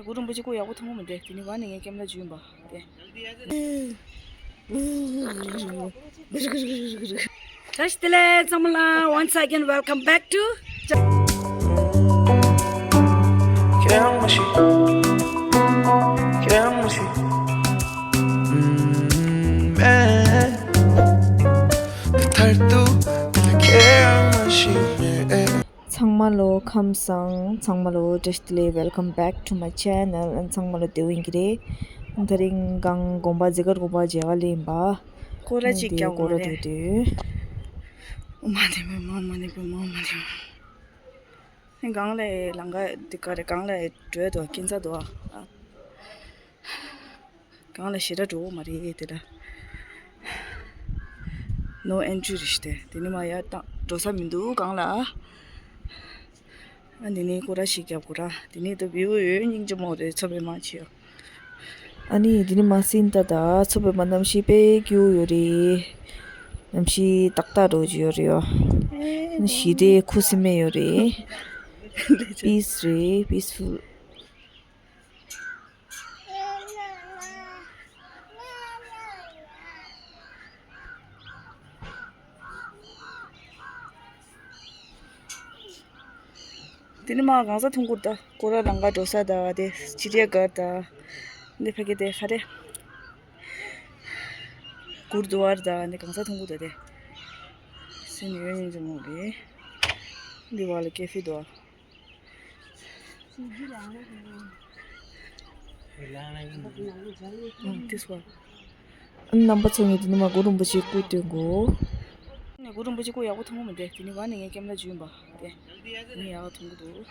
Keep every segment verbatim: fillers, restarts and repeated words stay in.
གུ་རུ་རིན་པོ་ཆེ་སྐུ་ཡག་པོ་མཐོང་གི་མི་འདུག་དེ་ནི་ང་ནི་ངའི་ཀེམ་ར་འཇུས་པ་དེ། བཀྲ་ཤིས་བདེ་ལེགས་ཚང་མ་ལ། Once again, welcome back to ཚང་མ་ལོ་ཁམས་བཟང་། ཚང་མ་ལོ་བཀྲ་ཤིས་བདེ་ལེགས། Welcome back to my channel. ཨ་ཚང་མ་ལོ་བདེ་པོ་ཡིན་གྱི་རེད། དེ་རིང་གང་དགོན་པ་ཟི་ཀར་དགོན་པ་མཇལ་ག་སླེབས་ཡིན་པ། སྐོར་ར་ཅིག་རྒྱག་དགོས་རེད། སྐོར་ར་འགྲོ་དུས། ཨོཾ་མ་ཎི་པདྨེ་ཧཱུྃ། ཨོཾ་མ་ཎི་པདྨེ་ཧཱུྃ། ཨོཾ་མ་ཎི་པདྨེ་ཧཱུྃ། གང་ལ་ལམ་ཁ་འདི་ག་རེ་གང་ལ་འགྲོ་དོ་སྐྱིན་ཚ་དོ་ཨ། གང་ལ་ཞེ་དྲག་འགྲོ་གི་མ་རེད་དེ་འདྲ། No entry རེད་ཤག་དེ་ནི་མ་ཡ་ཏང་འགྲོ་ས་མི་འདུག་གང་ལ། ཨ་འདི་ནི་སྐོར་ར་ཞིག་རྒྱབ་དགོས་ར། འདི་ནི་ད་བིའུ་ཡོད་སྙིང་རྗེ་མོ་རེད། མཚོ་པདྨ་ཆེ་ཡོད། ཨ་ནི་འདི་ནི་མ་སྲིན་ད་ད་མཚོ་པདྨ་གནམ་གཤིས་དཔེ་སྐྱིད་པོ་ཡོད་རེད། གནམ་གཤིས་ཏག་ཏག་འགྲོ་གི་ཡོད་རེད་ཡ། ཨ་ནི་ཞི་བདེ་ཁུ་སིམ་མེ་ཡོད་རེད། Peace རེད། Peaceful། དེ་ནི་མ་གང་ས་མཐོང་གི་འདུག་སྐོར་ར་ལམ་ཁ་འགྲོ་ས་དང་དེ་ཅི་རིའི་སྒར་དང་། འདི་ཕ་གི་དེ་ག་རེ། གུར་དུ་ཝར་དང་འདི་གང་ས་མཐོང་གི་འདུག་དེ། སེམས་ཡོད་སྙིང་རྗེ་མོ་རེད། འདི་བ་ལ་ཀེ་ཧྥེ་འདུག This one. རྣམ་པ་ཚོ་ངས་འདི་ནི་མ་གུ་རུ་རིན་པོ་ཆེ་སྐུ་སྟོན་གོ་ནས་གུ་རུ་རིན་པོ་ཆེ་སྐུ་ཡག་པོ་མཐོང་གི་མི་འདུག་དེ་ནི་ང་ནས་ངའི་ཀེམ་ར་འཇུས་པ་དེ་ནི་ཡག་པོ་མཐོང་གི་འདུག་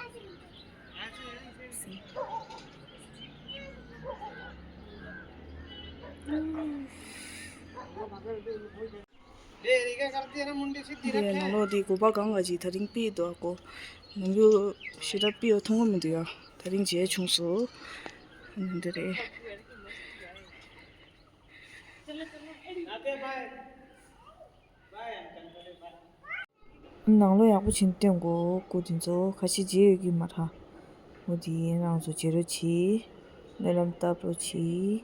འདི་ནང་ལོགས་འདི་དགོན་པ་གང་ག་ཅིག་དེ་རིང་ཕྱིས་འདུག་གོ་ནང་ལོགས་ཞེ་དྲག་ཕྱིས་མཐོང་གི་མི་འདུག་ཡ། དེ་རིང་མཇལ་བྱུང་སོང་། འདི་རེད། ནང་ལོགས་ཡག་པོ་བྱས་ནས་སྟོན་དགོས། སྐུ་དེ་ཚོ་ཁ་ཤས་མཇལ་ཡོད་ཀྱི་མ་རེད། འོ་དེ་རང་ཚོ་མཇལ་རོགས་གྱིས། སྨོན་ལམ་བཏབ་རོགས་གྱིས།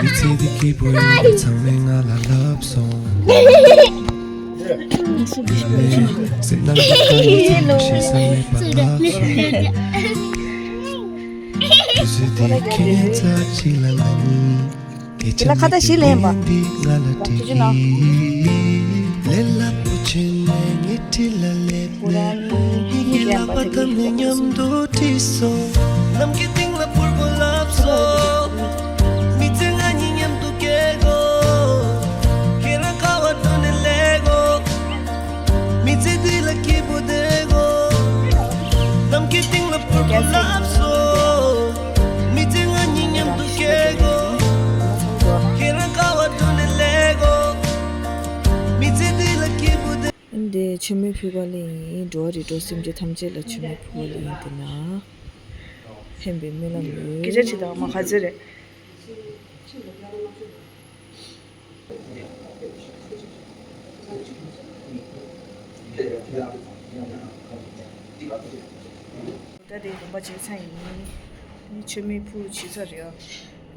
མི་ཚེ་འདི་སྐྱིད་པོ་ཡིན་པ་ཚང་མས་ང་ལ་ལབ་སོང་། སེམས་ནང་གི་དཀའ་ངལ་ཚང་མ་ཤེས་ས་མེད་པ་ལབ་སོང་། དུས་ཚོད་འདི་ཁྱད་མཚར་ཅིག་ལ་ང་གཉིས། དེ་ལ་ཁ་བརྡ་ཞིག་ལེན་པ། ཐུགས་རྗེ་གནང་། འདི་མཆོད་མེ་ཕུལ་ག་སླེབས་ཡིན། འགྲོ་བ་རིགས་དྲུག་སེམས་ཅན་ཐམས་ཅད་ལ་མཆོད་མེ་ཕུལ་ག་སླེབས་ཡིན། དེ་ན་ཕན་པའི་སྨོན་ལམ་ཡོད། སྐད་ཆ་དྲིས་དང་མ་ག་ཚོད་རེད། ད་དེ་དགོན་པ་བྱས་ཚར་ཡིན། ནི་མཆོད་མེ་ཕུལ་བྱས་ཚར་རེད་ཨ།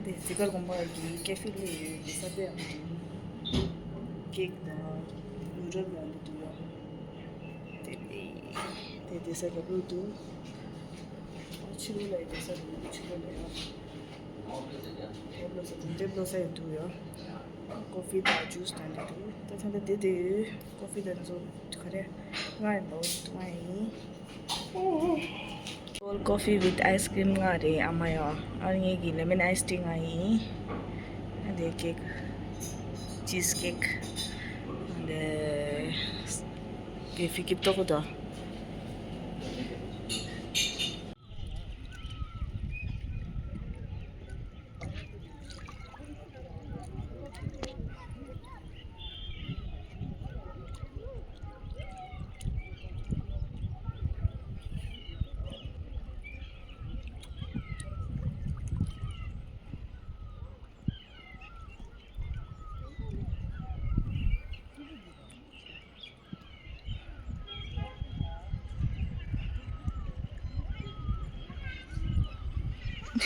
འདི་ཟི་ཀར་དགོན་པ་གི་ཀེ་ཧྥེ་སླེབས་ཡོད་ཀྱི་ས་དེ་ཨ། ཀེག་དང་ནུ་རལ་དང་འདི་འདུག་ཡ། དེ་དེ་དེ་ས་རྒྱབ་ལོགས་འདུག་ཕྱི་ལོགས་ལ་ཡི་དེ་ས་འདུག་ཕྱི་ལོགས་ལ་ཡ། དེབ་ལོ་ས་དང་དེབ་ལོ་ས་ཡི་འདུག་ཡ། ཀོ་ཧྥི་དང་ཇུས་དང་འདི་འདུག་ད་ཐེངས་ད་དེ་དེ་ཡོད། ཀོ་ཧྥི་དང་ཇུས་ག་རེ་ལྔ་ཡིན་པ་འོ་འདུག་ལྔ་ཡིན། Cold coffee with ice cream ལྔ་རེད་ཨ་མ་ཡ། ཨ་ངེད་ཀྱི་lemon iced tea ལྔ་ཡིན། འདི་ཀེག་ཅིས་ཀེག་འདི་ཀེ་ཧྥེ་ཀིབ་ཏོག་ཏོ།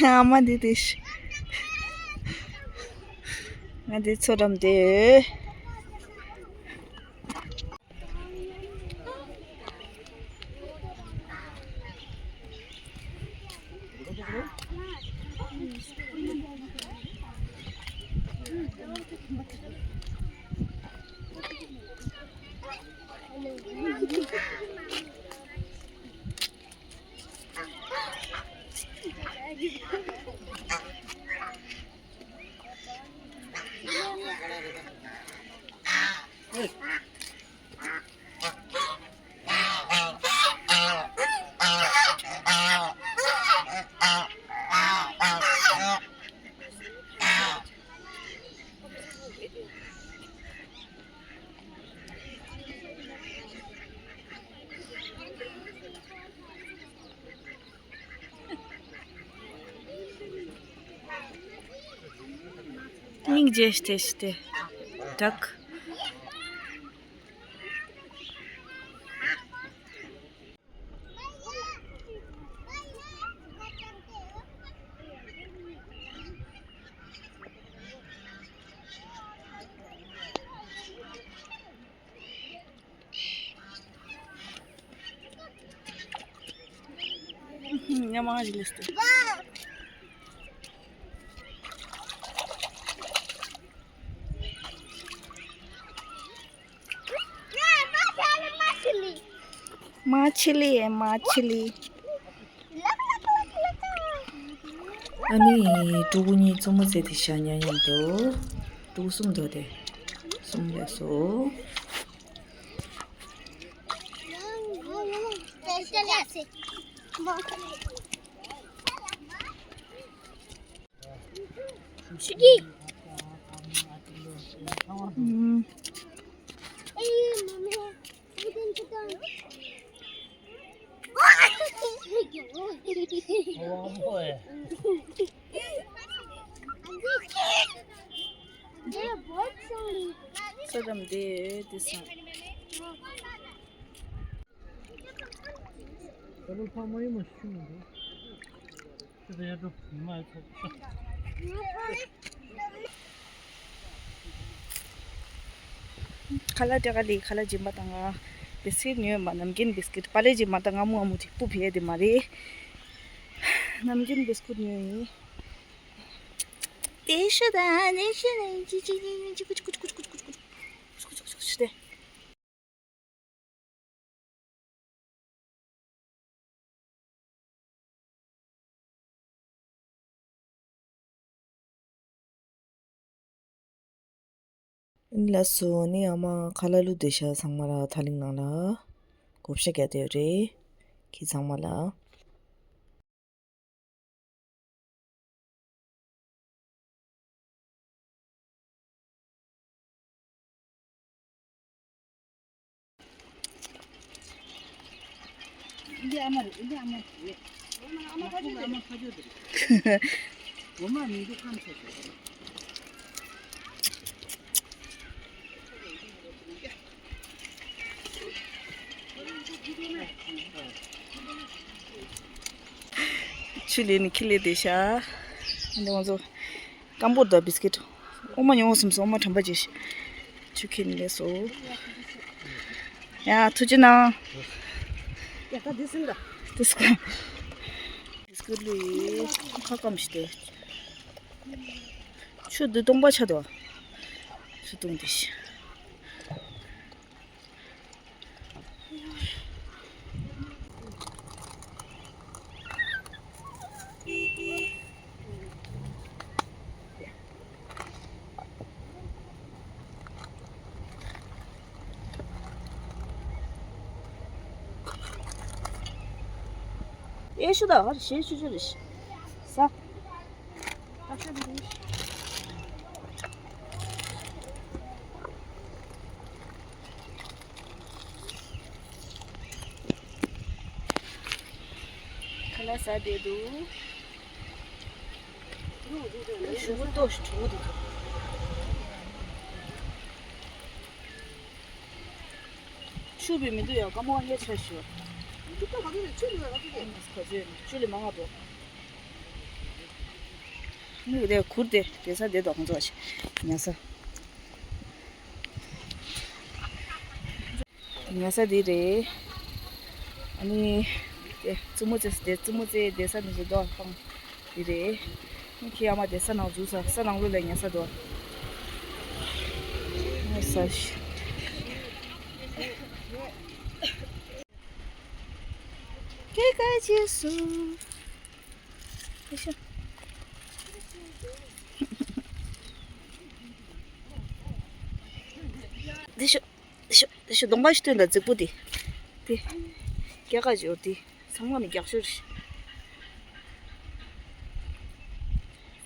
ཨ་མ་འདི་དེ་ཤི། ང་འདི་ཚོ་རམ་དེ། སྙིང་རྗེ་སྟེ་སྟེ། བྲག་ཉམ་ང་ཞིག་ལས་ཏེ། མ་ཆི་ལི་ཨེ་མ་ཆི་ལི། ཨ་ནི་ཕྲུ་གུ་གཉིས་བཙུན་མོ་བཙས་ཏེ་བཞག་ཉན་ཉན་འདུག་ཕྲུ་གུ་གསུམ་འདུག་སྟེ། གསུམ་ལས་སོ། ཚོ་རམ་དེ་དེ་སང་། ད་ལོ་ཕ་མ་ཡིན་མ་ཤི་མི་འདུག་ཁྱེད་ཚོ་ཡར་འགྲོ། ཉི་མ་ཡར་ཚོགས། ཁ་ལག་སྤྲད་ག་ལི་ཁ་ལག་སྦྱིན་པ་དང་ང་། བིས་ཀིཊ་ཉོས་མ་ནམ་རྒྱུན་བིས་ཀིཊ་པ་ལེ་སྦྱིན་པ་དང་ང་མོ་ང་མོ་ཅིག་སྤུ་བེ་དེ་མ་རེད། ནམ་རྒྱུན་བིས་ཀིཊ་ཉོས་ཡིན། དེ་ཤི་ད་ནེ་ཤི་ནེ་ཅི་ཅི་ཅི་ཅི་ཀུ་ཅི་ཀུ་ཅི་ཀུ་ཅི་ཀུ་ཅི་ཀུ་ཅི་ཀུ་ཅི་ཀུ་ཅི་ཀུ་ཅི་ཀུ་ཅི་ཀུ་ཅི་ཀུ་ཅི། ལགས་སོ། ནི་ཨ་མ་ཁ་ལག་བླུགས་བསྡད་ཤག་ཚང་མ་ལ་ཐག་རིང་ནང་ལ་བགོ་བཤའ་རྒྱག་བསྡད་ཡོད་རེད། ཁྱེད་ཚང་མ་ལ། འདི་ཨ་མ་རེད། འདི་ཨ་མ་རེད། ཨ་མ་ཕ་ཆོས་དེ་རེད། འོ་མ་མི་འདུག་ཁམས་ཚོ་དེ། ཆུ་ལེན་ནི་ཁྱི་ལས་བསྡད་ཤག་འདི་ང་ཚོ་སྐམ་པོ་དང་བིས་ཀིཊ། འོ་མ་ཉོ་སོང་། འོ་མ་གྲམ་པ་ཅིག་ཆུ་ཁྱེར་ནས་སླེབས་སོང་། ཡ་ཐུགས་རྗེ་གནང་། ཡ་ད་འདི་སིན་ད། འདི་སིན་ད། བིས་ཀིཊ་ལས་ཁ་སྐམ་ཞིག་སྟེ། ཆུ་འདི་སྟོང་པ་ཆགས་འདུག་ཆུ་སྟོང་དེ་ཞིག་ཨེ་ཤུ་ད་ཧར་ཞེ་ཆུ་ཆུ་རེ་ཤི་ས། ཁ་ལག་ཟ་བསྡད་འདུག་ཞུ་བོ་ཏོ་ཞུ་བོ་འདུག་ཆུ་བི་མི་འདུག་ཡ། ཀ་མོ་ཧེ་ཆ་ཞུ། འདི་ཀ་ག་ཚོད་རེད། ཆུ་ལི་ག་ཚོད་རེད། ག་ཚོད་ཆུ་ལི་མང་ང་འདུག་ནི་དེ་གུར་དེ་བསྡད་ས་དེ་དོ་ཁོང་ཚོ་ཉལ་ས། ཉལ་ས་འདི་རེད། ཨ་ནི་དེ་བཙུན་མོ་བཙས་དེ་བཙུན་མོ་བཙས་བསྡད་ས་ནི་བཟོ་དོ་ཁང་འདི་རེད། ཨ་ནི་ཁྱེད་ཨ་མ་དེ་ས་ནང་འཛུལ་ས་ས་ནང་ལོགས་ལ་ཉལ་ས་དོ། ཉལ་ས་ཞིག་སྐད་ཀ་རྗེས་སུ། དེ་ཤོ། དེ་ཤོ། དེ་ཤོ། དེ་ཤོ། གདོང་པ་ཞིག་སྟོན་དང་རྫིག་པོ་དེ། དེ། སྐྱེ་ཀ་ཅིག་ཡོད་དེ། ཚང་མ་ནི་རྒྱག་ཤོར་ཞིག་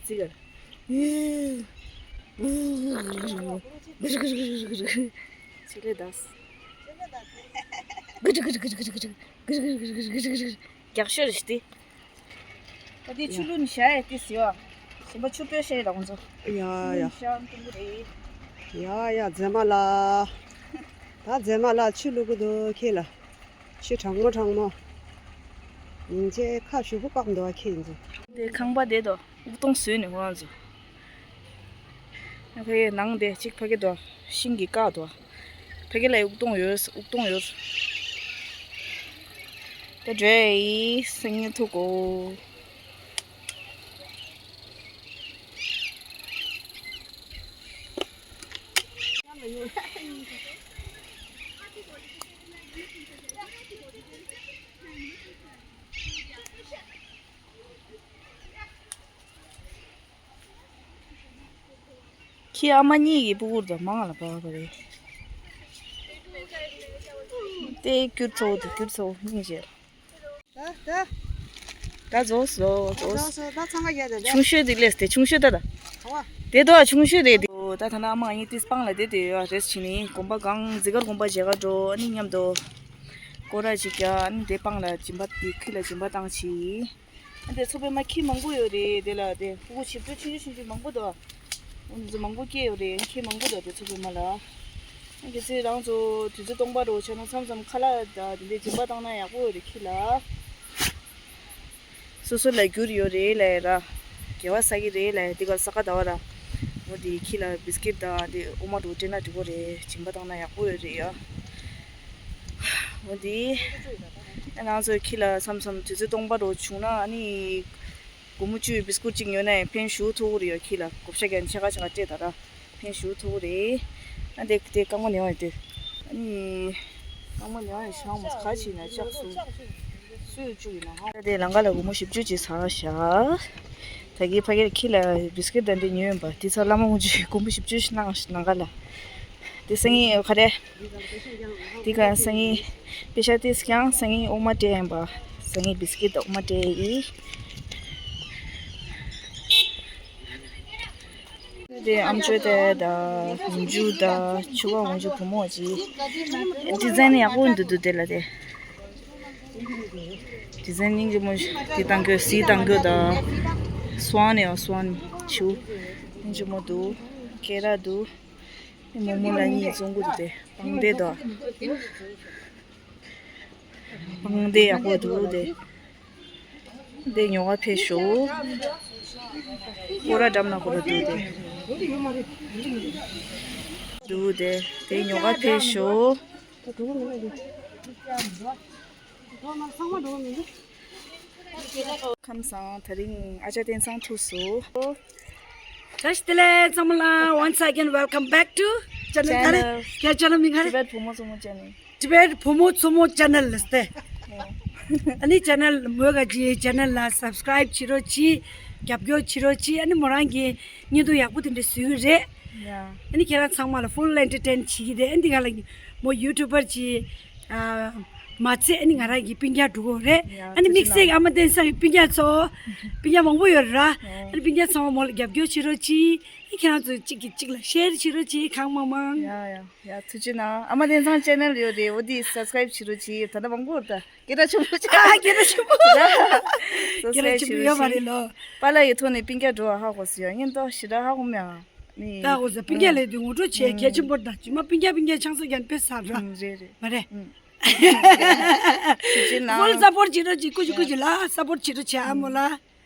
རྫིག་ག་ཅིག་ལས་དག་རྒྱག་ཤོར་ཞིག་དེ། ད་དེ་ཆུ་ལུད་ནི་བཞག་ཡས་ཏི་ཟེར་བ། གཞན་པ་ཆུ་སྤྲོད་བཤད་ཡས་ད་ཁོང་ཚོ། ཡ་ཡ། ཆུ་ལུད་བཞག་འཐུང་གི་རེད། ཡ་ཡ་མཛེས་མ་ལགས། ད་མཛེས་མ་ལགས་ཆུ་བླུག་གི་འདུག་ཁྱེད་ལ། ཆུ་གྲང་མོ་གྲང་མོ། ཉིན་བྱེད་ཁ་ཞུ་བུ་བཀག་འདུག་ཁྱེད་ཡིན་ཚོ། དེ་ཁང་པ་དེ་དོ་དབུགས་གཏོང་བཟོས་ནས་ཁོང་རང་ཚོ། ཕ་གི་ནང་དེ་གཅིག་ཕ་གི་དོ། ཤིང་གི་ཀ་དོ། ཕ་གི་ལ་དབུགས་གཏོང་ཡོད་དབུགས་གཏོང་ཡོད། ད་འགྲོ་ཡི་སང་ཉིན་ཐུག་གོ། ཁྱི་ཨ་མ་གཉིས་ཀྱི་སྤུ་གུར་དང་མང་ལ་བབས་པ་རེད། དེ་སྐྱུར་ཚོ་དེ་སྐྱུར་ཚོ་གཉིས་བྱས། ད་ད། ད་རྫོགས་སོ་རྫོགས་སོ། ད་ཚང་མ་ཡོད་རེད། ཆུང་ཤོས་དེ་ལས་དེ་ཆུང་ཤོས་ད་ད། དེ་དོ་ཆུང་ཤོས་རེད་དེ། ད་ད་ན་ཨ་མ་གཉིས་དེ་སྤང་ལ་དེ་དེ་ཡོད་རེད་བྱས་ནས་དགོན་པ་གང་འཛི་སྒར་དགོན་པ་མཇལ་ག་འགྲོ་ཨ་ནི་མཉམ་དུ། སྐོར་ར་ཅིག་རྒྱག་ཨ་ནི་དེ་སྤང་ལ་སྦྱིན་པ་དེ་ཁྱི་ལ་སྦྱིན་པ་བཏང་ཆི། ཨ་དེ་ཚོ་པད་མ་ཁྱི་མང་པོ་ཡོད་རེད་དེ་ལ་དེ་ཕྲུ་གུ་བྱིས་པ་ཆུང་ཆུང་ཆུང་ཆུང་མང་པོ་འདུག་འོ་འདི་ཚོ་མང་པོ་སྐྱེས་ཡོད་རེད་ཁྱི་མང་པོ་འདུག་དེ་ཚོ་པད་མ་ལ། ཨ་གལ་སྲིད་རང་ཚོ་དུས་ཚོད་སྟོང་པ་རོ་བྱས་ན་མཚམས་མཚམས་ཁ་ལག་དང་དེ་འདྲའི་སྦྱིན་པ་བཏང་ན་ཡག་པོ་ཡོད་རེད་ཁྱི་ལ། སོ་སོ་ལ་རྒྱུར་ཡོད་རེད་ལས་ར། དགེ་བ་ས་གི་རེད་ལས་འདི་ག་ས་ག་ཟླ་བ་ར། འོ་འདི་ཁྱི་ལ་བིས་ཀིཊ་དང་འདི་ཨོ་མ་འདྲ་སྤྲད་ན་འགྲིག་གོ་རེད་སྦྱིན་པ་བཏང་ན་ཡག་པོ་ཡོད་རེད་ཡ། འོ་འདི། ཨ་ང་ཚོ་ཁྱི་ལ་མཚམས་མཚམས་དུས་ཚོད་སྟོང་པ་འདྲ་བྱུང་ན་ཨ་ནི། སྒོར་མོ་བཅུའི་བིས་ཀིཊ་གཅིག་ཉོས་ན་ཡང་ཕན་ཞུ་ཐུབ་ཀྱི་རེད་ཡ་ཁྱི་ལ་བགོ་བཤའ་རྒྱག་ནས་ཕྱེད་ཀ་ཕྱེད་ཀ་སྤྲད་ད་ར། ཕན་ཞུ་ཐུབ་རེད། ཨ་དེ་དེ་རྐང་པ་ཉོ་ཡ་དེ། ཨ་ནི། རྐང་པ་ཉོ་ཡ་ཤང་མོ་ག་ཅི་ན་ལྕགས་སུ། སུས་བཅུག་ཡིན་ན་ཧ། ད་དེ་ལང་ཀ་ལ་སྒོར་མོ་བཞི་བཅུ་ཅིག་ཚང་བཞག་ད་གི་ཕ་གིར་ཁྱི་ལ་བིས་ཀིཊ་དང་དེ་ཉོས་ཡིན་པ་དེ་ཚོ་བླ་མ་ཧུང་ཅུས་སྒོར་མོ་བཞི་བཅུ་ཞིག་གནང་ལང་ཀ་ལ། དེ་སང་ཉིན་ག་རེ། དེ་ག་སང་ཉིན། པེ་ཤ་དེ་སྐྱང་སང་ཉིན་ཨོ་མ་སྤྲད་ཡིན་པ། སང་ཉིན་བིས་ཀིཊ་དང་ཨོ་མ་སྤྲད་ཡིན། དེ་ཨམ་ཅོག་དེ་དང་འོག་འཇུག་དང་ཕྱུ་པ་འོག་འཇུག་བུ་མོ་ཅིག་ཌི་ཛའིན་ཡག་པོ་འདུག་འདུག་དེ་ལ་དེ། ཌི་ཛའིན་སྙིང་རྗེ་མོ་ཞིག་དེ་བཏང་གི་གཟིགས་བཏང་གི་དང་། སོན་ནི་ཡང་སོན་ཆུ། སྙིང་རྗེ་མོ་འདུག་སྐེ་རགས་འདུག་མོག་མོག་ལ་གཉིས་བཙོང་གི་འདུག་དེ་སྤང་དེ་དང་། སྤང་དེ་ཡག་པོ་འདུག་དེ། དེ་ཉོ་ག་ཕེབས་ཤོག་སྐོར་ར་འགྲམ་ན་ཁོ་ར་འདུག་དེ། འདུག་དེ། དེ་ཉོ་ག་ཕེབས་ཤོག་ཁམས་བཟང་། དེ་རིང་ཨ་ཅག་བསྟན་བཟང་ཐུག་སོང་། བཀྲ་ཤིས་བདེ་ལེགས་ཚང་མ་ལ། Once again welcome back to channel. ག་རེ། Channel. ཁྱེད་ཅག་ལ་མིང་ག་རེ། Tibet བུ་མོ་བཙུན་མོ་ཅན་ནི། Tibet བུ་མོ་བཙུན་མོ་ཅེ་ནལ་ལ་སྟེ། ཨ་ནི་ཅེ་ནལ་མོས་ག་ཅི་ཅེ་ནལ་ལ་སབ་སི་ཀ་རའིབ་བྱེད་རོགས་གྱིས། རྒྱབ་སྐྱོར་བྱེད་རོགས་གྱིས། ཨ་ནི་མོ་རང་གི་བརྙན་ཐུང་ཡག་པོ་དེ་འདྲ་བཟོ་གི་རེད། ཡ། ཨ་ནི་ཁྱེད་རང་ཚང་མ་ལ་ཧྥུལ་ཨེན་ཊར་ཊེན་བྱེད་ཀྱི་རེད། ཨ་ནི་འདི་ག་ལ་མོ་ཡུ་ཊུབ་པར་གྱི་ཨ་མ་ཚད་ཨ་ནི་ང་རང་གི་སྤུན་ཀྱག་འགྲོ་གི་རེད། ཡ། ཨ་ནི་དམིགས་བསལ་གྱི་ཨ་མ་བསྟན་བཟང་གི་སྤུན་ཀྱག་ཚོ། སྤུན་ཀྱག་མང་པོ་ཡོད་རེད་ར། ཨ་ནི་སྤུན་ཀྱག་ཚང་མ་མོ་ལ་རྒྱབ་སྐྱོར་བྱེད་རོགས་གྱིས། ཨ་ནི་ཁྱེད་རང་ཚོ་གཅིག་གིས་གཅིག་ལ་ཤེར་བྱེད་རོགས་གྱིས་གང་མང་མང་། ཡ་ཡ། ཡ་ཐུགས་རྗེ་གནང་། ཨ་མ་བསྟན་བཟང་ཅེ་ནལ་ཡོད་རེད། འོ་འདི་སབ་སི་ཀ་རའིབ་བྱེད་རོགས་གྱིས། ད་ལྟ་མང་པོ་ཡོད་ད། སྐད་གྲགས་ཆེན་པོ་ཆགས། ཨ་སྐད་གྲགས་ཆེན་པོ། སབ་སི་ཀ་རའིབ་བྱེད་རོགས་གྱིས། ཡོད་མ་རེད་ལོ། པཱ་ལགས་ཀྱི་ཐོག་ནས་སྤུན་ཀྱག་འགྲོ་བ་ཧ་གོ་སོང་ཡ། ངས་ཏོག་ཞེ་དྲག་ཧ་གོ་མེད་ཨ། ནི། ད་འོ་ཟེར་སྤུན་ཀྱག་ལས་དུས་ངོ་སྤྲོད་བྱེད་གལ་ཆེན་པོ་རེད་ད། ཇི་མ་སྤུན་ཀྱག་སྤུན་ཀྱག་ཆང་ས་རྒྱག་ནས་དཔེ་ཟ་ར། ཨུམ་རེད་རེད། མ་རེད། ཨུམ། ཐུགས་རྗེ་གནང་། ཧྥུལ་སབ་པོར་བྱེད་རོགས་གྱིས། སྐུ་མཁྱེན་སྐུ་མཁྱེན་ལ་སབ་པོར་བྱེད་རོགས་བྱེད་ཨ་མོ་ལ།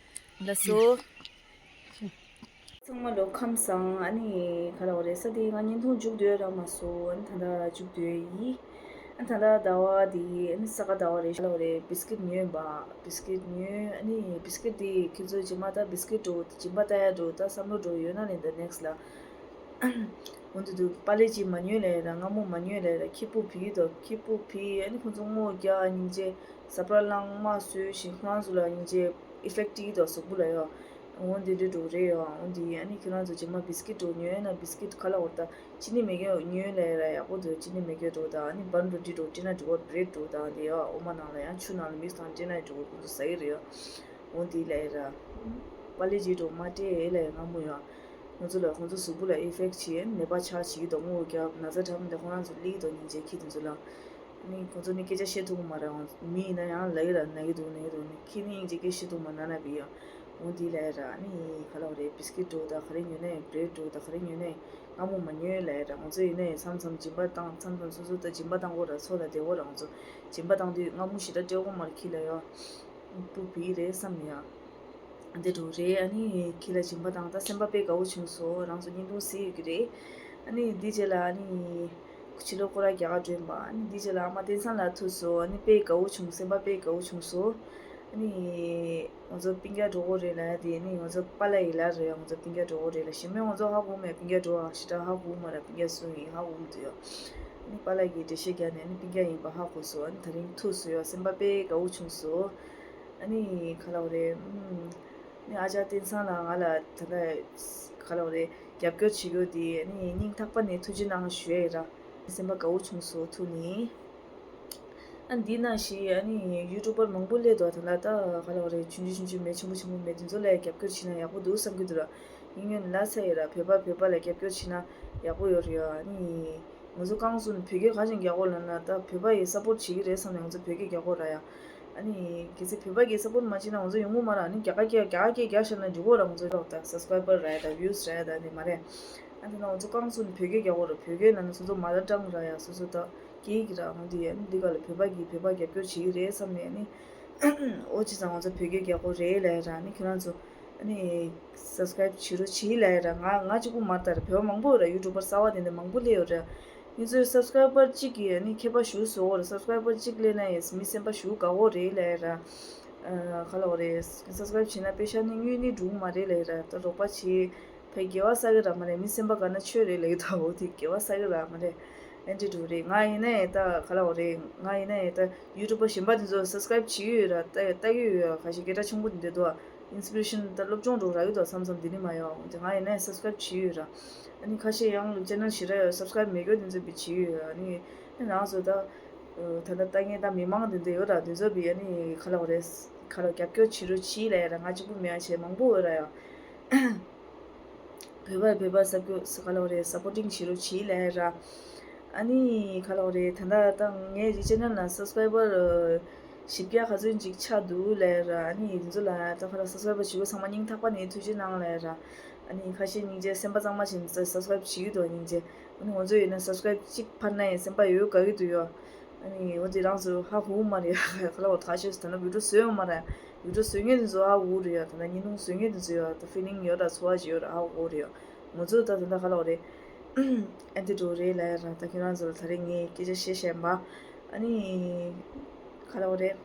ལགས་སོ། ཚང་མ་ལོ་ཁམས་བཟང་། ཨ་ནི་ག་ལབ་དགོས་རེད། ས་དེ་ང་བརྙན་ཐུང་མཇུག་བསྡུས་རག་མ་སོང་། ཨ་ནི་ད་ལྟ་མཇུག་བསྡུས་ཡིན། ཨ་ནི་ད་ལྟ་ཟླ་བ་དེ་ཨ་ནི་ས་ག་ཟླ་བ་རེད། ག་ལབ་དགོས་རེད། བིས་ཀིཊ་ཉོས་ཡིན་པ། བིས་ཀིཊ་ཉོས། ཨ་ནི་བིས་ཀིཊ་དེ་ཁྱེད་ཚོ་རྗེས་མ་ད་བིས་ཀིཊ་འགྲོ་སྦྱིན་པ་ལྟ་ཡ་འགྲོ་ད་བསམ་བློ་འགྲོ་ཡོད་ན་ནི་ད་ནེག་སི་ལ། འོ་འདི་འདུག་པཱ་ལེ་ཅིག་མ་ཉོས་ལབ་ཡ་ར། མངར་མོ་མ་ཉོས་ལབ་ཡ་ར། ཁྱི་སྤུ་བི་དོ། ཁྱི་སྤུ་བི། ཨ་ནི་ཁོང་ཚོ་སྔོ་རྒྱག་སྙིང་རྗེ། ཟ་འཕྲུག་ལངས་མ་བཟོས་ཤིང་ཁོ་རང་ཚོ་ལ་སྙིང་རྗེ་ཨི་ཕེག་སྤྲད་ཀྱི་འདུག་གཟུགས་པོ་ལ་ཡོ། འོ་འདི་འདྲ་འགྲོ་རེད་ཡོ། འོ་འདི་ཨ་ནི་ཁྱེད་རང་ཚོ་རྗེས་མ་བིས་ཀིཊ་འགྲོ་ཉོས་ན་བིས་ཀིཊ་ག་ལབ་དགོས་རེད། ད་ཅི་ནི་མེད་མཁན་ཉོས་ལབ་ཡ་ར། ཡག་པོ་འདུག་ཅི་ནི་མེད་མཁན་འགྲོ་ད། ཨ་ནི་བན་འགྲོ་འདི་འགྲོ་སྤྲད་ན་འགྲིག་གོ། བྷི་རེཌ་འགྲོ་ད་འདི་ཡོ། འོ་མ་ནང་ལ་ཡང་ཆུ་ནང་ལ་མིག་སི་དང་སྤྲད་ན་འགྲིག་གོ། ཁོང་ཚོ་ཟ་གི་རེད་ཡོ། འོ་འདི་ལབ་ཡ་ར། པཱ་ལེ་ཅིག་འགྲོ་མ་སྤྲད་ལབ་ཡ་མངར་མོ་ཡོ། ཁོང་ཚོ་ལ་ཁོང་ཚོ་གཟུགས་པོ་ལ་ཨི་ཕེག་བྱེད། ནད་པ་ཆགས་བྱེད་ཀྱི་འདུག་སྔོ་རྒྱག་ན་ཚ་དྲག་མི་འདུག་ཁོང་རང་ཚོ་ལི་འདུག་སྙིང་རྗེ་ཁྱི་དེ་ཚོ་ལ། ཨ་ནི་ཁོང་ཚོ་ནི་སྐད་ཆ་བཤད་ཐུབ་ཀྱི་མ་རེད། མི་ཡིན་ན་ཡང་ལབ་ཀྱི་ར། ན་གི་འདུག་ན་གི་འདུག་ནི་ཁྱི་ནི་སྙིང་རྗེ་སྐད་བཤད་ཐུབ་མ་ན་ན་བི་ཡ། འོ་འདི་ལབ་ཡ་ར། ཨ་ནི་ག་ལབ་དགོས་རེད། བིས་ཀིཊ་འགྲོ་ད་ག་རེ་ཉོས་ནས། བྷི་རེཌ་འགྲོ་ད་ག་རེ་ཉོས་ནས། མངར་མོ་མ་ཉོས་ལབ་ཡ་ར། ང་ཚོ་ཡིན་ནའི་མཚམས་མཚམས་སྦྱིན་པ་བཏང་། མཚམས་མཚམས་སོ་སོ་ད་སྦྱིན་པ་བཏང་དགོས་ར། ཚོ་ལ་བདེ་བོ་ར། ང་ཚོ་སྦྱིན་པ་བཏང་དུས་མངར་མོ་ཞེ་དྲག་སྤྲད་དགོས་མ་རེད་ཁྱི་ལ་ཡོ། སྤུ་བི་རེད་བསམ་ཡ། འདི་འགྲོ་རེད། ཨ་ནི་ཁྱི་ལ་སྦྱིན་པ་བཏང་། ད་སེམས་པ་དཔེ་དགའ་བོ་བྱུང་སོང་། རང་ཚོ་བརྙན་ཐུང་གཟིགས་ཡོད་ཀྱི་རེད། ཨ་ནི་འདི་རྗེས་ལ་ཨ་ནི་ཕྱི་ལོགས་སྐོར་ར་རྒྱག་ག་འགྲོ་ཡིན་པ། ཨ་ནི་འདི་རྗེས་ལ་ཨ་མ་བསྟན་སང་ལ་ཐུག་སོང་། ཨ་ནི་དཔེ་དགའ་བོ་བྱུང་། སེམས་པ་དཔེ་དགའ་བོ་བྱུང་སོང་། ཨ་ནི་ང་ཚོ་སྤུན་ཀྱག་འགྲོ་གི་རེད་ལབ་ཡ་དེ་ཨ་ནི་ང་ཚོ་པཱ་ལགས་ཡི་ལ་རེད། ང་ཚོ་སྤུན་ཀྱག་འགྲོ་གི་རེད་ལབ། གཞན་མ་ང་ཚོ་ཧ་གོ་མེད། སྤུན་ཀྱག་འགྲོ་བ་ཞེ་དྲག་ཧ་གོ་མ་རེད། སྤུན་ཀྱག་སུ་ཡིན་ཧ་གོ་མི་འདུག་ཡ། ཨ་ནི་པཱ་ལགས་ཀྱིས་འགྲེལ་བཤད་རྒྱག་ནས་ཨ་ནི་སྤུན་ཀྱག་ཡིན་པ་ཧ་གོ་སོང་། ཨ་ནི་དེ་རིང་ཐུག་སོང་ཡ། སེམས་པ་དཔེ་དགའ་བོ་བྱུང་སོང་། ཨ་ནི་ག་ལབ་དགོས་རེད། ཨུམ། ཨ་ནི་ཨ་ཅག་བསྟན་སང་ལགས་ང་ལ་ད་ལྟ་ག་ལབ་དགོས་རེད། རྒྱབ་སྐྱོར་བྱེད་རྒྱུ་དེ་ཨ་ནི་སྙིང་ཐག་པ་ནས་ཐུགས་རྗེ་གནང་ཞུ་ཡ་ཡིན་ར། སེམས་པ་དགའ་བོ་བྱུང་སོང་ཐུགས་ནས། ཨ་འདི་ནང་བཞིན་ཨ་ནི་ཡུ་ཊུབ་པར་མང་པོ་སླེབས་འདུག་ད་ལྟ་ད་ག་ལབ་དགོས་རེད། ཆུང་ཆུང་ཆུང་ཆུང་མེད། ཆེན་པོ་ཆེན་པོ་མེད། དེ་ཚོ་ལ་རྒྱབ་སྐྱོར་བྱས་ན་ཡག་པོ་འདུག་བསམ་གྱི་འདུག་ར། ཡིན་ཡོད་ལ་ཚ་ཡོད་ར། བོད་པ་བོད་པ་ལ་རྒྱབ་སྐྱོར་བྱས་ན་ཡག་པོ་ཡོད་རེད་ཡ། ཨ་ནི་ང་ཚོ་རྐང་བཙུགས་ནས་བོད་སྐད་ག་ཅིག་རྒྱག་དགོས་ལབ་ན་ད་བོད་པ་ཡིས་སབ་པོར་བྱེད་ཀྱི་རེད་བསམ་ནས་ང་ཚོ་བོད་སྐད་རྒྱག་དགོས་ར་ཡ། ཨ་ནི་གལ་སྲིད་བོད་པ་གིས་སབ་པོར་མ་བྱས་ན་ང་ཚོ་ཡོང་གི་མ་རེད། ཨ་ནི་རྒྱ་གར་སྐད་རྒྱ་གར་སྐད་རྒྱག་བཞག་ན་འགྲིག་གོ་ར། ང་ཚོ་ལོག་ད་སབ་སི་ཀ་རའེ་བར་ར་ཡ་ད་བིའུ་སི་ར་ཡ་ད་ནི་མ་རེད། ཨ་ནི་ད་ང་ཚོ་རྐང་བཙུགས་ནས་བོད་སྐད་རྒྱག་དགོས་ར། བོད་སྐད་ལབ་ན་སོ་སོ་མ་དར་ཊང་ར་ཡ། སོ་སོ་ད་སྐད་ཡིག་ར། འོ་འདི་ཡ་ཨ་ནི་འདི་ག་ལ་བོད་པ་གིས་བོད་པ་རྒྱབ་སྐྱོར་བྱེད་ཀྱི་རེད་བསམ་ནས་ཨ་ནི་འོ་བྱས་ཙང་ང་ཚོ་བོད་སྐད་རྒྱག་དགོས་རེད་ལབ་ཡ་ར། ཨ་ནི་ཁྱེད་རང་ཚོ་ཨ་ནི་སབ་སི་ཀ་རའེབ་བྱེད་རོགས་བྱེད་ལབ་ཡ་ར། ང་ང་གཅིག་པུ་མ་རེད་ད་ར། བོད་པ་མང་པོ་ཡོད་ར། ཡུ་ཊུབ་པར་གསར་པ་དེ་འདྲ་མང་པོ་སླེབས་ཡོད་ར། ང་ཚོའི་སབ་སི་ཀ་རའེ་བར་གཅིག་གིས་ཨ་ནི་མཁས་པ་ཞེ་པོ་བཟོ་གི་རེད། སབ་སི་ཀ་རའེ་བར་གཅིག་སླེབས་ན་ཡང་མི་སེམས་པ་ཞེ་པོ་དགའ་གི་རེད་ལབ་ཡ་ར། ཨ་ག་ལབ་དགོས་རེད། སབ་སི་ཀ་རའེབ་བྱས་ན་པེ་ས་ནི་དངུལ་ནི་འགྲོ་གི་མ་རེད་ལབ་ཡ་ར། ད་རོགས་པ་བྱེད། ཕ་གི་དགེ་བ་བསགས་ཀྱི་ར་མ་རེད། མི་སེམས་པ་དགའ་ན་ཆོས་རེད་ལབ་ཀྱི་འདུག་འོ་དེ་དགེ་བ་བསགས་ཀྱི་ར་མ་རེད། ཨེ་འདྲ་འགྲོ་རེད། ང་ཡིན་ན་ཡང་ད་ག་ལབ་དགོས་རེད། ང་ཡིན་ན་ཡང་ད་ཡུ་ཊུབ་པ་གཞན་པ་དེ་ཚོ་སབ་སི་ཀ་རའེབ་བྱེད་ཀྱི་ཡོད་ར། ལྟ་ལྟ་གི་ཡོད་ར། ཁ་ཤས་སྐད་གྲགས་ཆེན་པོ་དེ་འདྲ་འདུག་ཨ། ཨིན་སི་པི་རེ་ཤན་ད་སློབ་སྦྱོང་འགྲོ་རག་གི་འདུག་བསམ་བསམ་དེ་ནི་མ་ཡོང་། དེ་ང་ཡིན་ན་ཡང་སབ་སི་ཀ་རའེབ་བྱེད་ཀྱི་ཡོད་ར། ཨ་ནི་ཁ་ཤས་ཡང་ཅེ་ནལ་ཞེ་དྲག་ཡོད། སབ་སི་ཀ་རའེབ་མེད་མཁན་དེ་ཚོ་བི་བྱེད་ཀྱི་ཡོད་ར། ཨ་ནི་ཨ་ནི་རང་ཚོ་ད་ད་ལྟ་ལྟ་མཁན་ད་མི་མང་དེ་འདྲ་ཡོད་ར། དེ་ཚོ་བི་ཨ་ནི་ག་ལབ་དགོས་རེད། ག་ལབ་རྒྱབ་སྐྱོར་བྱེད་རོགས་བྱེད་ལབ་ཡ་ར། ང་གཅིག་པུ་མེད་ཨ་བྱས་མང་པོ་ཡོད་ར་ཡ། བོད་པ་བོད་པ་སབ་སྐྱོར་ག་ལབ་དགོས་རེད། སབ་པོར་ཊིང་བྱེད་རོགས་བྱེད་ལབ་ཡ་ར། ཨ་ནི་ག་ལབ་དགོས་རེད། ད་ལྟ་ད་ངའི་ཅེ་ནལ་ལ་སབ་སི་ཀ་རའེ་བར་བཞི་བརྒྱ་ག་ཚོད་ཅིག་ཆགས་འདུག་ལབ་ཡ་ར། ཨ་ནི་དེ་ཚོ་ལ་ད་ག་ལབ་སབ་སི་ཀ་རའེ་བར་བྱེད་མཁན་ཚང་མ་སྙིང་ཐག་པ་ནས་ཐུགས་རྗེ་གནང་ལབ་ཡ་ར། ཨ་ནི་ཁ་ཤས་སྙིང་རྗེ། སེམས་པ་གཙང་མ་བྱས་ནས་སབ་སི་ཀ་རའེབ་བྱེད་ཀྱི་འདུག་སྙིང་རྗེ། ཨ་ནི་ང་ཚོ་ཡིན་ན་སབ་སི་ཀ་རའེབ་གཅིག་འཕར་ན་ཡང་སེམས་པ་ཡོད་དགའ་གི་འདུག་ཡ། ཨ་ནི་འོ་དེ་རང་ཚོ་ཧ་གོ་གི་མ་རེད་ཡ། ག་ལབ་དགོས་རེད། ད་ལྟ་བི་ཌི་ཡོ་བཟོས་ཡོད་མ་རེད། བི་ཌི་ཡོ་བཟོ་མཁན་དེ་ཚོ་ཧ་གོ་གི་རེད་ཡ། ད་ལྟ་བརྙན་ཐུང་བཟོ་མཁན་དེ་ཚོ་ཡ་ད་ཕི་ལིང་ཡོད་ར། ཚོར་བ་ཅིག་ཡོད་ར། ཧ་གོ་གི་རེད་ཡ། ང་ཚོ་ད་ད་ལྟ་ག་ལབ་དགོས་རེད། ཨ་འདི་འགྲོ་རེད་ལབ་ཡ་ར། ད་ཁྱེད་རང་ཚོ་ལ་ད་རེས་ངས་སྐད་ཆ་བཤད་བཤད་པ། ཨ་ནི་ག་ལབ་དགོས་རེད།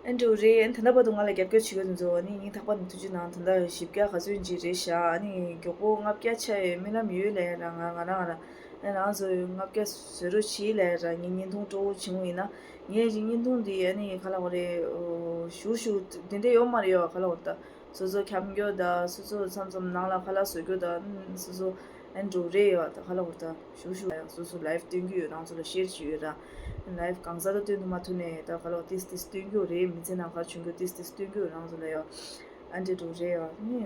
ཨ་འདྲ་རེད། ད་ལྟ་བར་དུ་ང་ལ་རྒྱབ་སྐྱོར་བྱེད་མཁན་དེ་ཚོ་ནི་སྙིང་ཐག་པ་ནས་ཐུགས་རྗེ་གནང་། ད་ལྟ་བཞི་བརྒྱ་ག་ཚོད་ཅིག་རེད་ཤག་ཨ་ནི་མགྱོགས་པོ་ལྔ་བརྒྱ་ཆགས་ཡོད། སྨོན་ལམ་ཡོད་ལབ་ཡ་ར། ང་ང་རང་ང་རང་ཨ་ནི་རང་ཚོ་ལྔ་བརྒྱ་བཟོ་རོགས་བྱེད་ལབ་ཡ་ར། ངའི་བརྙན་ཐུང་སྤྲོ་བོ་བྱུང་ཡིན་ན། ངས་ཅིག་བརྙན་ཐུང་འདི་ཨ་ནི་ག་ལབ་དགོས་རེད། ཨོ་ཞུ་ཞུ་དེ་འདྲ་ཡོད་མ་རེད་ཡ། ག་ལབ་དགོས་རེད། ད་སོ་སོ་འཁྱམ་རྒྱུ་ད། སོ་སོ་མཚམས་མཚམས་ནང་ལ་ཁ་ལག་བཟོ་རྒྱུ་ད། ཨ་ནི་སོ་སོ་ཨ་འདྲ་རེད་ཡ། ད་ག་ལབ་དགོས་རེད། ད་ཞུ་ཞུ་ཡ། སོ་སོ་ལའེབ་སྟོན་གྱི་ཡོད། རང་ཚོ་ལ་ཤེར་བྱེད་ཡོད་ར། ལའེབ་གང་ཟག་ལ་སྟོན་དུ་མ་ཐུབ་ནས་ད་ག་ལབ་ཏིས་ཏིས་སྟོན་གྱི་ཡོད་རེད། མི་ཚེ་ནང་ག་རེ་བྱུང་རྒྱུ་ཏིས་ཏིས་སྟོན་གྱི་ཡོད། རང་ཚོ་ལ་ཡ་ཨ་འདྲ་འདྲ་རེད་ཡ། ནི་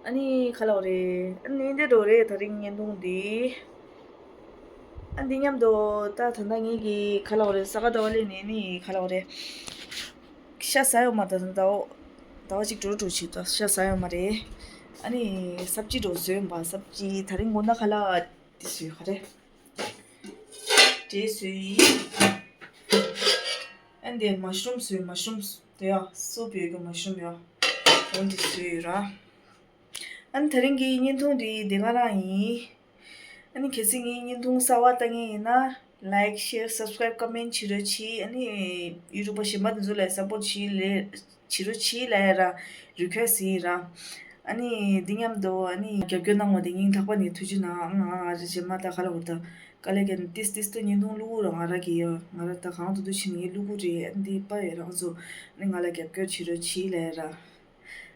ཨ་ནི་ག་ལབ་དགོས་རེད། ཨ་ནི་འདི་འདྲ་རེད། ད་རིང་བརྙན་ཐུང་འདི་ཨ་འདི་མཉམ་དུ་ད་ད་ལྟ་ངེད་ཀྱི་ག་ལབ་དགོས་རེད། ས་ག་ཟླ་བ་སླེབས་ནས་ནི་ག་ལབ་དགོས་རེད། ཤ་ཟ་ཡོད་མ་རེད། ད་ཟླ་བ་ཟླ་བ་གཅིག་འགྲོ་འགྲོ་བྱེད་ད་ཤ་ཟ་ཡོད་མ་རེད། ཨ་ནི་སབ་ཅི་འདྲ་བཟོས་ཡིན་པ། སབ་ཅི་ད་རིང་དགོང་དག་ཁ་ལག་དེ་བཟོས་ག་རེ། དེ་བཟོས་ཡིན། ཨ་འདི་མ་ཤ་རུམ་བཟོས། མ་ཤ་རུམ་དེ་ཡ་སོབ་ཡོད་རྒྱུ་མ་ཤ་རུམ་ཡ། འོ་འདི་བཟོས་ཡོད་ར། ཨ་ནི་དེ་རིང་གི་བརྙན་ཐུང་འདི་འདི་ག་རང་ཡིན། ཨ་ནི་གལ་སྲིད་ངའི་བརྙན་ཐུང་གསར་པ་ལྟ་མཁན་ཡིན་ན། Like, share, subscribe, comment བྱེད་རོགས་གྱིས། ཨ་ནི་ཡུ་ཊུབ་པ་གཞན་པ་དེ་ཚོ་ལ་སཔོར་ཊི་བྱེད་ལེ་བྱེད་རོགས་གྱིས་ལབ་ཡ་ར་རི་ཁུ་ཨེ་སི་ཊི་ཡིན་ར། ཨ་ནི་འདི་མཉམ་དུ་ཨ་ནི་རྒྱབ་སྐྱོར་གནང་བ་དེ་སྙིང་ཐག་པ་ནས་ཐུགས་རྗེ་གནང་། ང་ང་རེ་རྗེས་མ་ད་ག་ལ་འུར་ད་དཀའ་ལས་ཀྱང་ཏིས་ཏིས་ཏུ་བརྙན་ཐུང་བླུག་ར། ང་ར་གི་ཡ་ང་ར་ད་གང་དུ་དུ་ཕྱིན་ངའི་བླུག་རེད། ཨ་ནི་འདི་པ་ཡ་རང་ཚོ་ཨ་ནི་ང་ལ་རྒྱབ་སྐྱོར་བྱེད་རོགས་གྱིས་ལབ་ཡ་ར།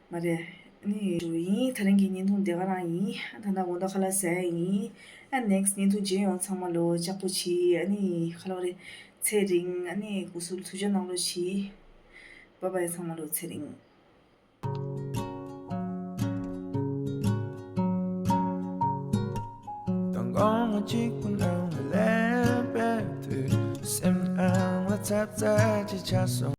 མ་རེད། ཨ་ནི་ཡིན། དེ་རིང་གི་བརྙན་ཐུང་དེ་ག་རང་ཡིན། ད་ལྟ་དགོང་དག་ཁ་ལག་ཟ་ཡ་ཡིན། ཨ་ནེག་སི་ཊི་བརྙན་ཐུང་མཇལ་ཡོང་། ཚང་མ་ལོ་ལྕགས་པོ་བྱེད། ཨ་ནི་ཁ་ལག་རེད། ཚེ་རིང་། ཨ་ནི་སྐུ་གཟུགས་ཐུགས་ཅག་གནང་རོགས་གྱིས། བཱའི་བཱའི། ཚང་མ་ལོ་ཚེ་རིང་། དང་དགོང་མོ་གཅིག་པུ་ནང་ལ་ལེན་པའི་དུས། སེམས་ཨང་ལ་ཚ་ཚ་ཅིག་ཆགས་སོང་།